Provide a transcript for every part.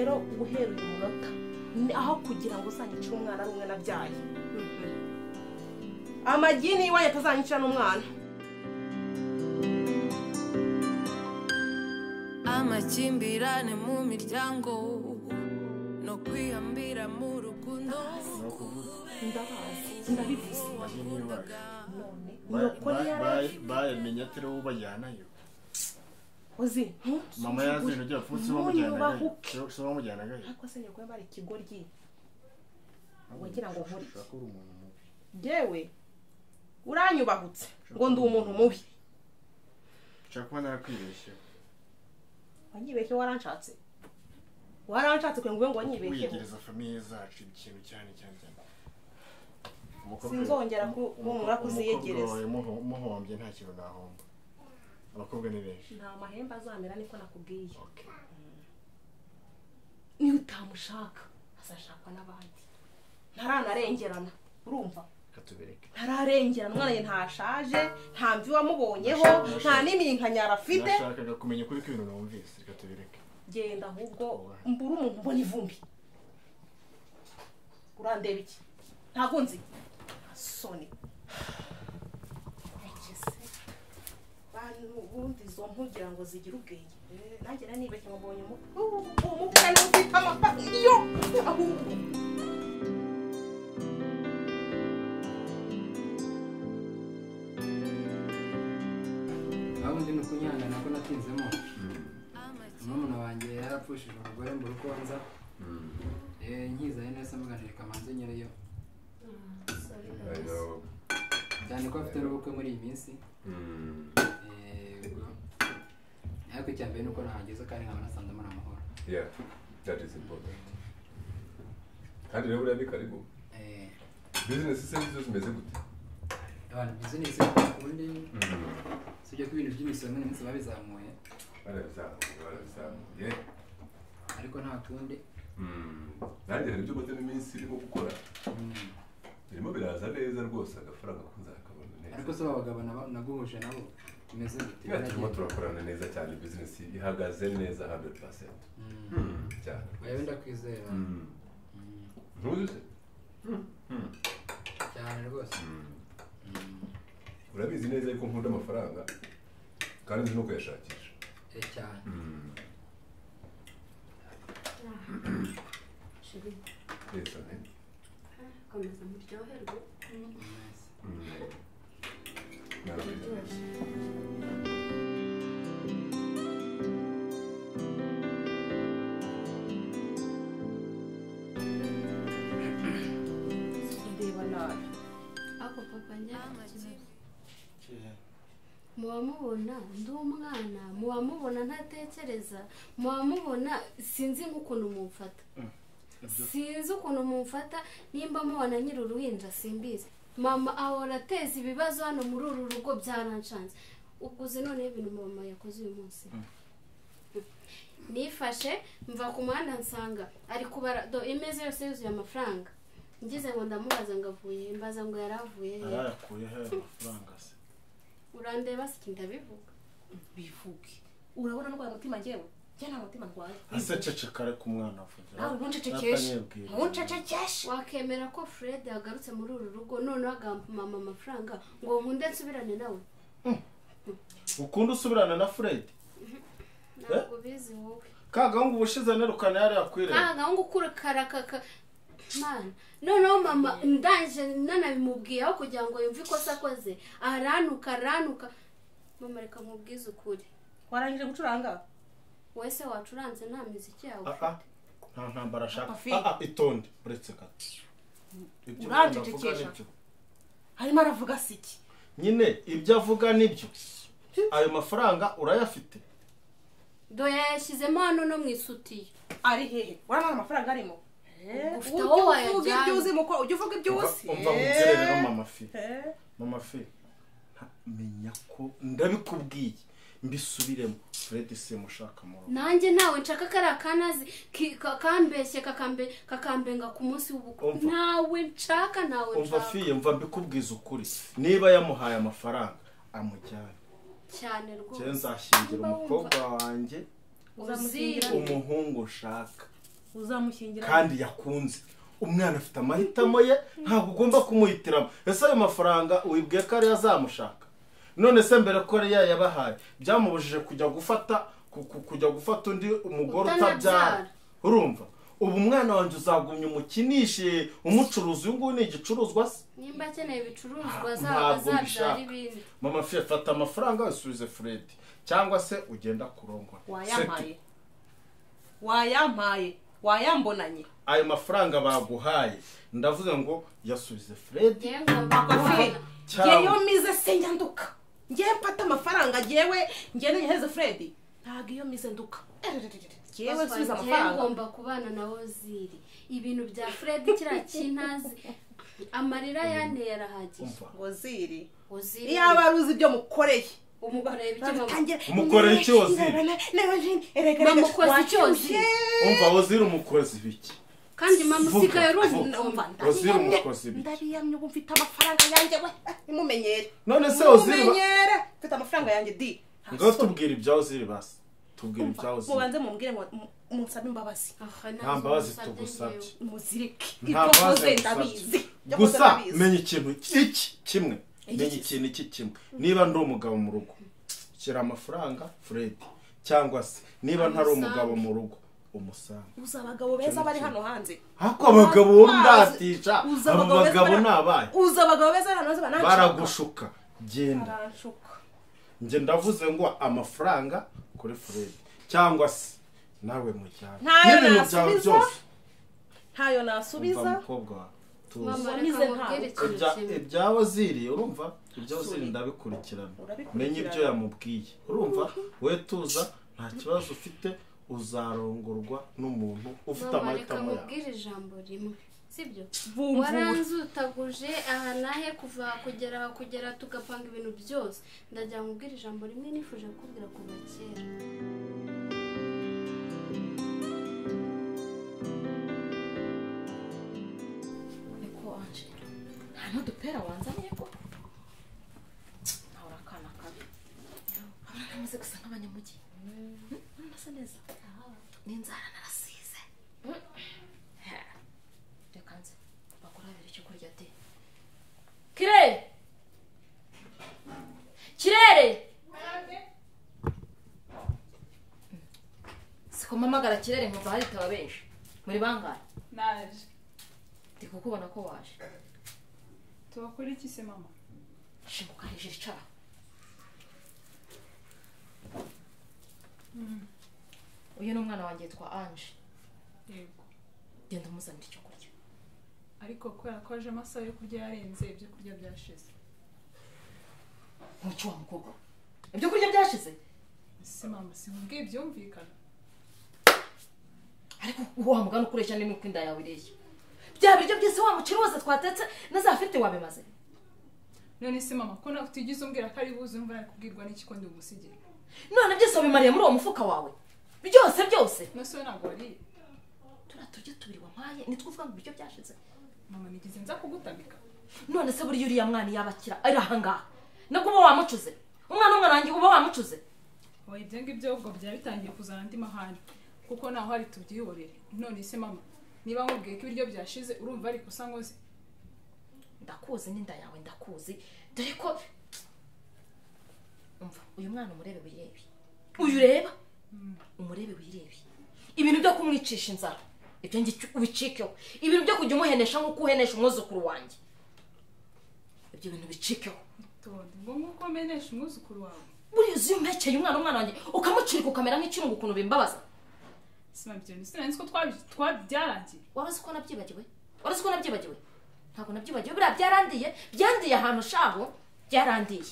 Rero guhera uyu munota aho kugira ngo uzanyicire umwana ari umwe nabyaye. Amagini iwanyu atazanyicira n'umwana. Amakimbirane mu miryango no kwihambira mu rukundo. Ndabazi ndabivuze. Baye atari wowe ubajyanayo. Ozi mama yazino ujya apfutse bamujyanaga. Se bamujyanaga. Ariko se nyoko yabari ikigoryi. Wagira ngo nkore iki? Jewe uranyubahutse ngo ndi umuntu mubi. Nshaka kuba narakwibeshye. Wanyibeshye waranshatse. Waranshatse kwe ngo wanyibeshye. Wiyegereza famiye zacu ikintu cyane cyane cyane. Sinzongera kumura kuziyegereza. Muhombye nta kintu nahomba. Abakobwa ni benshi. Nta mahembe azamera niko nakubwiye. Niba utamushaka azashakwa n'abandi. Ntaranarengerana urumva? Katubereke. Ntararengerana umwana ye ntashaje, nta mvi wamubonyeho, nta n'iminkanyara afite. Nashakaga kumenya kuri ko ibintu numvise, reka tubereke. Genda ahubwo mbura umuntu mbona ivumbi. Urandeba iki? Ntago nzi. Soni. Bantu ubundi izo mpugira ngo zigire ubwenge. Nanjye nanibeshye ngo mbonye umukwe n'ufite amapfa iyo ahubwo. Aho ndi nukunyanga nako natinzemo. Murumuna wanjye yarapfushije umugore mbura uko nza. Nkizaye neza muganira kamanze nyereyo. Cyane ko afite n'ubukwe muri iyi minsi. Ariko icya mbere nuko nahageze kandi nkaba nasanze muri amahoro. Yeah, that is important. Kandi rero buriya ni karibu. Business se zo zimeze gute? Abantu business ubundi sibyo ko ibintu by'imisoro muri minsi babizamuye. Barabizamuye. Ariko nta kundi. Nanjye hari ibyo maze n'iminsi irimo gukora. Birimo biraza neza rwose agafaranga kunzakabona neza. Ariko se abagabo naguhuje nabo bimeze gute? Turimo turakorana neza cyane, business ihagaze neza 100%. Cyane. Oya ndakwizera. Ntuzi se? Cyane rwose. Urabizi neza yuko nkunda amafaranga kandi nzi no kuyashakisha. Cyane. Yes, amen. Komeza muryoherwe. Ndeba nabi. Ako papa njye muba mubona ndi umwana, muba mubona ntatekereza, muba mubona sinzi nk'ukuntu mumfata. Sinzi ukuntu mumfata nimba mubona nyiri uruhinja simbizi. Mama ahora ateza ibibazo hano muri uru rugo byaranshanze. Ubwo none ibintu mama yakoze uyu munsi. Nifashe mva ku muhanda nsanga ari kubara do imeze yose yuzuye amafaranga. Ngize ngo ndamubaza ngo avuye, mbaza ngo yaravuye he. Yarakuye he amafaranga se? Urandeba se ndabivuga. Bivuge. Urabona ndwaye umutima ngewe? Njye nta mutima ndwaye. Ase cecekare ku mwana avugira. Nawe ntuncecekeshe. Ntuncecekeshe. Wakemera ko Fred yagarutse muri uru rugo none agampa mama amafaranga ngo nkunde nsubirane nawe? Ukunda usubirana na Fred? Ntabwo bizi wowe. Kagahungu ubushize nerukana yari yakwireba. Kagahungu kurukarakaka. Mana, noneho mama ndanje nanabimubwiye aho kugira ngo yumve ikosa akoze aranuka aranuka. Mama reka nkubwize ukuri. Warangije gucuranga? Wese wacuranze nta muziki yawe ufite. Nta ntambara ashaka. Itonde uretse gato. Urancecekesha. Arimo aravuga siki? Nyine ibyo avuga nibyo. Ayo mafaranga urayafite? Do yayashyizemo hano no mu isutiye. Ari hehe? Urabona amafaranga arimo? Ufite aho wayajyana. Ujye uvuga ibyo uzi. Umva nkubwire rero mama fi. Mama fi. Menya ko ndabikubwiye mbisubiremo. Fred simushaka mu rugo. Nanjye nawe nshaka kari kanazi kambeshye kakambenga ku munsi w'ubukwe. Nawe nshaka nawe nshaka. Umva fiye mva mbikubwiza ukuri. Niba yamuhaye amafaranga amujyane. Cyane rwose. Nzashyingira umukobwa wanjye umuhungu ushaka. Uzamushyingira kandi yakunze. Umwana afite amahitamo ye, ntabwo ugomba kumuhitiramo. Ese ayo mafaranga wibwiye ko ariyo azamushaka? None se mbere ko ariyo yabahaye byamubujije kujya gufata kujya gufata undi umugore utabyara? Urumva ubu umwana wanjye uzagumya umukinishe umucuruzi? Uyu nguyu ni igicuruzwa se? Nimba akeneye ibicuruzwa azabyara ibindi. Mama Fiye, fata amafaranga usubize Fred cyangwa se ugenda kurongora. Wayampaye, wayampaye, wayambonanye. Ayo mafaranga baguhaye ndavuze ngo yasubize Fred. Ngewe mize se nduka, ngewe mfata amafaranga ngewe ngende nyaheze Fred, ntabwo iyo mize nduka. Ngewe nsubiza amafaranga. Ngomba kubana na Oziri. Ibintu bya Fred kiriya kintazi amarira yanteye arahagije. Oziri iyaba aruzi ibyo mukoreye. Umukoreye ibyo mama. Umukoreye iki Oziri? Mamukoze iki Oziri? Umva Oziri umukozi biki? Kandi mama usigaye urumva. Oziri umukozi biki? Ndabiyamye ubu mfite amafaranga yanjye we. Nimumenyere. None se Oziri mumenyere mfite amafaranga yanjye di. Ngo tubwire ibya Oziri basi. Tubwire ibya Oziri. Mubanze mumbwire ngo munsabe imbabazi. Nta mbabazi tugusabye. Muzirike. Ibyo koze ndabizi. Gusa menye ikintu iki kimwe. Menye ikintu iki kimwe. Niba ndi umugabo mu rugo, shyira amafaranga Fred, cyangwa se niba ntari umugabo mu rugo umusanga. Uza abagabo beza bari hano hanze. Hako abagabo ndatisha, abo bagabo nabaye. Uza abagabo beza hano hanze bananshaka. Baragushuka. Genda. Baranshuka. Nje ndavuze ngo amafaranga kuri Fred cyangwa se nawe mujyana. Ntayo nasubiza. Ntayo nasubiza. Umukobwa ibya Oziri urumva? Ibya Oziri ndabikurikirana. Menye ibyo yamubwiye. Urumva? We tuza nta kibazo ufite, uzarongorwa n'umuntu ufite amahitamo yawe. Mubwire ijambo rimwe, sibyo? Waranzutaguje aha nahe kuva kugera kugera tugapanga ibintu byose. Ndagira mubwire ijambo rimwe nifuje kukubwira kuva kera. Niko Anje, nta n'udupera wanzaniye ko? Nawe urakana kabi. Abana bamaze gusa nk'abanyamujyi. Nasa neza. N'inzara narasize. Reka nze bakurabira icyo kurya de. Kirere! Kirere! Siko mpamagara Kirere nkumva haritaba benshi. Muri bangahe? Naje. Ndi kukubona ko waje. Tubakora iki se mama? Shinguka hejuru icara. Uyu ni umwana wanjye yitwa Ange. Yego. Genda umuzanire icyo kurya. Ariko kubera ko aje amasaha yo kurya yarenze, ibyo kurya byashize. Nkuki wa mukobwa? Ibyo kurya byashize? Se mama sinkubwiye byumvikana. Ariko wa mugana ukoresha ni nuko inda yawe ireshya. Bya biryo byose wa muceri wose twatetse na za fete wabimaze. None se mama ko nawe utigeze umbwira ko ari buze umva nakubwirwa n'iki ko ndi umusigire? None byose wabimariye muri uwo mufuka wawe. Byose byose. Nose we ntabwo wariye. Turaturya tubiri wampaye nitwo uvuga ngo ibiryo byashize. Mama nigeze nza kugutamika. None se buriya uriya mwana yabakira ari ahangaha. Nabwo uba wamucuze. Umwana wanjye uba wamucuze. Oya ibyo ngibyo ubwo byari bitangiye kuzana andi mahane kuko naho hari tubyihorere. None se mama niba nkubwiye ko ibiryo byashize urumva ari kusa nkoze. Ndakuzi n'inda yawe ndakuzi. Dore ko umva uyu mwana umurebe wirebe. Uyu ureba umurebe wirebe. Ibintu byo kumwicisha inzara ibyo ngicyo ubicikeho. Ibintu byo kujya umuhenesha nk'uko uhenesha umwuzukuru wanjye, ibyo bintu bicikeho. Tonde ngo nk'uko umenesha umwuzukuru wawe. Buriya uzi umpekeye umwana wanjye ukamucirika ukamera nk'ikirungo ukuntu bimbabaza. Sinabyo sinzi ko twabyarangiye. Wari uzi ko nabyibagiwe? Wari uzi ko nabyibagiwe? Ntabwo nabyibagiwe, buriya byarandiye, byandiye ahantu shaho byarandiye.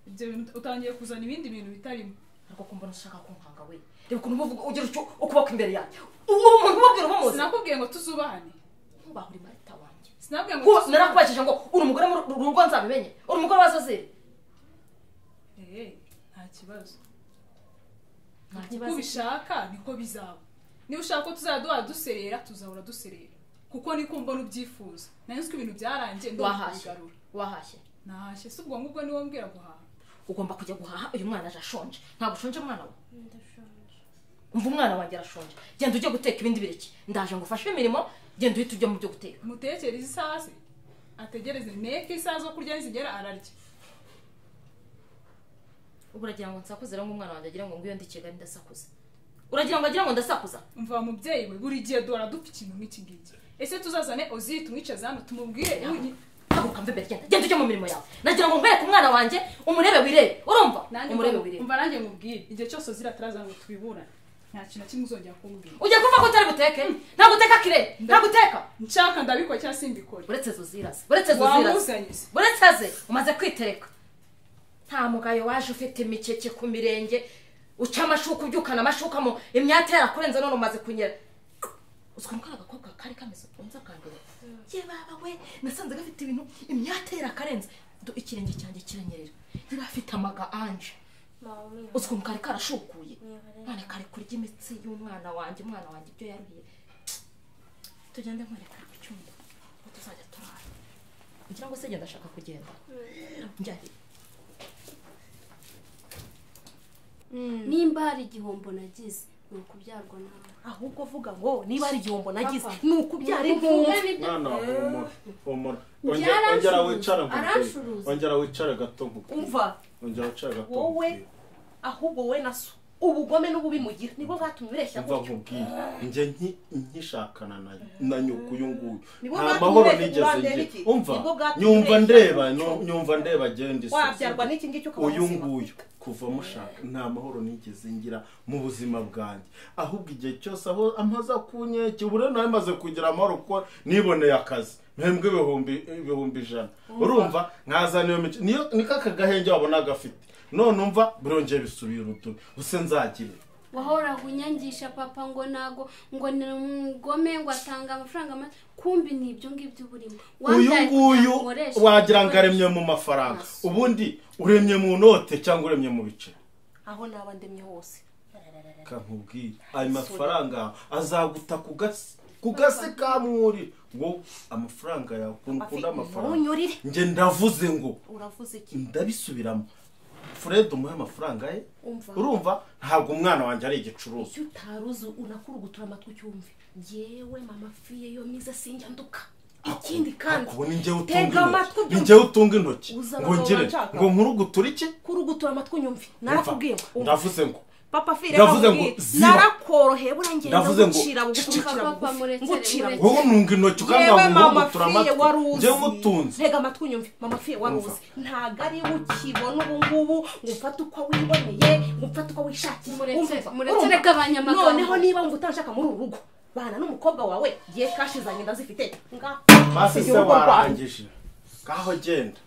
Ibyo bintu utangiye kuzana ibindi bintu bitarimo. Ariko kumbona ushaka kunkanga we. Reba ukuntu uvuga ugira utyo ukuboko imbere yanjye. Uwo muntu ubabwira umuzi. Sinakubwiye ngo tuzubahane. Ntubahe uri Marita wanjye. Sinakubwiye ngo narakubajije ngo uri umugore mu rugo nzabimenye. Uri umugore wa Zoziri. Nta kibazo. Nta kibazo. Uko ubishaka niko bizaba. Niba ushaka ko tuzaduha duserera tuzahora duserera. Kuko niko mbona ubyifuza. Nari nzi ko ibintu byarangiye ndokubigarura. Wahashye. Nahashye se ubwo ngubwo niwo mbwira guhaha. Ugomba kujya guhaha uyu mwana aje ashonje. Ntabwo ushonje mwana we? Ndashonje. Umva umwana wanjye arashonje. Genda ujye guteka ibindi bireke. Ndaje ngufashe imirimo, genda uhite ujya mu byo guteka. Mutekere isaha se. Ategereze neke isaha zo kurya nizigera ararya. Ubu uragira ngo nsakuze rero umwana wanjye agira ngo ngwiyo ndi Kigali ndasakuza. Uragira ngo agira ngo ndasakuza? Umva mubyeyi we buri gihe duhora dupfa ikintu nk'iki ngiki. Ese tuzazane Ozili tumwicaze hano tumubwire haguruka mve imbere, genda genda ujye mu mirimo yawe. Nagira ngo nkwereke umwana wanjye umurebe wirebe. Urumva? Umurebe wirebe. Umva nanjye nkubwire igihe cyose Ozili ataraza ngo tubiburane nta kintu na kimwe uzongera kumbwira. Ujya kuva ko utari buteke? Ntabwo uteka kire, ntabwo uteka. Nshaka ndabikora cyangwa simbikore. Uretse Zoziraze, uretse Zoziraze. Uretse aze umaze kwitereka. Nta mugayo waje ufite imikeke ku mirenge uca amashuka ubyukana amashuka mu imyate yarakurenze none umaze kunyera. Uziko mukara agakobwa kari kameze ukunze bwa mbere. Ye baba we nasanze gafite ibintu imyate yarakarenze. Ikirenge cyanjye kiranyerera. Yari afite amaga anje. Uziko mukari karashukuye. None kari kurya imitsi y'umwana wanjye, umwana wanjye ibyo yaruhiye. Tugende nkwereka ku cyumba. Aho tuzajya turara. Ngira ngo se genda ndashaka kugenda. Njyari. Nimba hari igihombo nagize ni ukubyarwa nawe. Ahubwo vuga ngo niba ari igihombo nagize ni ukubyara intumva. Mwana humura. Ongera wicare nkubwire. Ongera wicare gato nkubwire. Umva. Ongera wicare gato. Wowe ahubwo wowe na so ubugome n'ububi mugira nibwo bwatumye ureshya gutyo. Umva nkubwire. Njye nkishakana na nyoko uyu nguyu. Nta mahoro nigeze ngira. Umva. Nyumva ndeba genda isi. Wabyarwa n'iki ngiki ukaba uyu nguyu. Kuva mushaka nta mahoro nigeze ngira mu buzima bwanjye, ahubwo igihe cyose aho amaza kunyeke ubu rero nari kugira amahoro kuko niboneye akazi mpembwe ibihumbi 100. Urumva nkazana iyo mico niyo niko akagahenge wabona gafite none umva birongeye bisubira urutubi use nzagire. Wahora unyangisha papa ngo nago ngo ngome ngo atanga amafaranga kumbi nibyo ngibyo burimo. Uyu nguyu wagira ngo aremye mu mafaranga, ubundi uremye mu note cyangwa uremye mu bice. Aho naba ndemye hose kankubwira ayo mafaranga azaguta ku gasi kamwuri ngo amafaranga yawe ukunda amafaranga. Nge ndavuze ngo uravuze iki? Ndabisubiramo. Fred umuhe amafaranga ye. Urumva ntabwo umwana wanjye ari igicuruzo. Icyo utaruzi unakurugutura amatwi cyumve. Jewe mama fiye yo miza sinjya nduka. Ikindi kandi ninjye utunga intoki ngo ngire ngo nkurugutura iki? Kurugutura amatwi nyumve. Narakubwiye ngo ndavuze ngo papa fiye reka narakoroheye burangenda ngucira bugufi ngucira. Wowe nunga intoki ukanga ngo nkurugutura amatwi. Njye ngutunze. Rega amatwi nyumve mama fiye waruzi. Ntago ari ukibona ubu ngubu ngo ufate uko wiboneye ngo ufate uko wishakiye. Muretse gabanya amagambo. Noneho niba wumva utanshaka muri uru rugo bana n'umukobwa wawe giye kashi zanjye ndazifite. Nga basi se warangije. Kaho genda.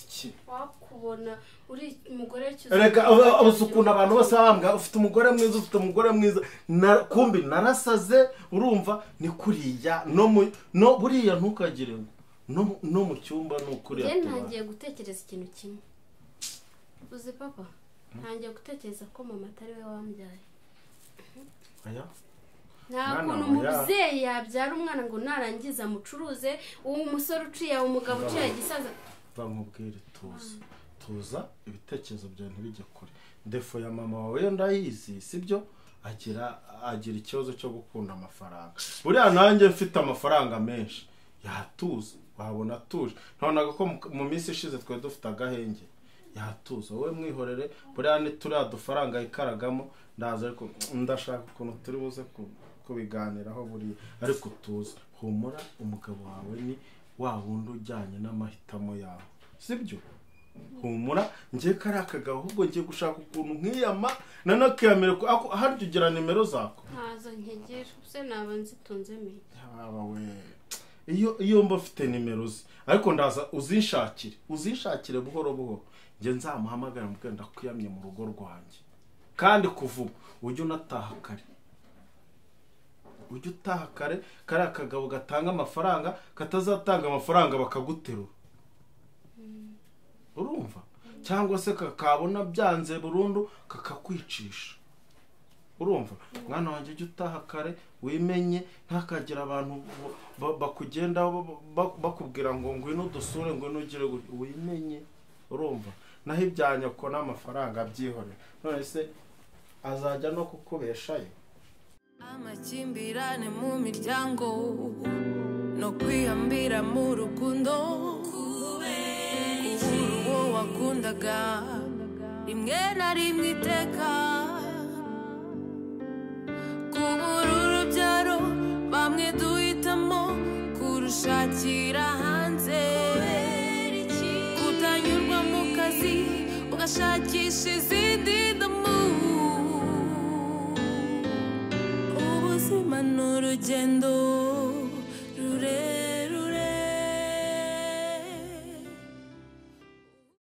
Iki wakubona uri umugore cyuzuye. Reka abusukuna abantu bose bambwa ufite umugore mwiza ufite umugore mwiza kumbi narasaze. Urumva ni kuriya no buriya ntukagire ngo no mu cyumba no kuriya. Njye ntangiye gutekereza ikintu kimwe. Uzi papa ntangiye gutekereza ko mama atari we wambyaye. Aya nta kuntu umubyeyi yabyara umwana ngo narangiza amucuruze uwo musore uciye umugabo uciye gisaza. Bamubwire tuza ibitekerezo byawe ntibijye kure. Defo ya mama wawe ndayizi sibyo? Agira ikibazo cyo gukunda amafaranga. Buriya nanjye mfite amafaranga menshi yatuza wabona atuje. Ntonaga ko mu minsi ishize twe dufite agahenge yatuza. Wowe mwihorere buriya ni turiya dufaranga ikaragamo ndaza ariko ndashaka ukuntu turi buze kubiganiraho buri ariko tuza. Humura umugabo wawe ni wa wundi ujyanye n'amahitamo yawe sibyo? Humura ngiye kari akagabo ahubwo ngiye gushaka ukuntu nkiyama nanakiyamere ko harya ugira nimero zako. Ntazo nkegeje se naba nzitunze me. Yaba we iyo mba mfite nimero ze ariko ndaza uzinshakire buhoro buhoro nge nzamuhamagara mbwe ndakwiyamye mu rugo rwanjye. Kandi kuvuga ujye unataha kare. Ujye utaha kare kari akagabo gatanga amafaranga katazatanga amafaranga bakaguterura. Urumva? Cyangwa se kakabona byanze burundu kakakwicisha. Urumva? Mwana wanjye ujye utaha kare wimenye ntakagira abantu bakugenda bakubwira ngo ngwino dusure ngwino ugire wimenye. Urumva? Naho ibya nyoko n'amafaranga byihorera. None se azajya no kukubeshayo. Amakimbirane mu miryango no kwihambira mu rukundo, kubura uwo wakundaga rimwe na rimwe iteka, kubura urubyaro bamwe duhitamo kurushakira hanze, kutanyurwa mu kazi ugashakisha izindi ndamu. Ubuzima ni urugendo.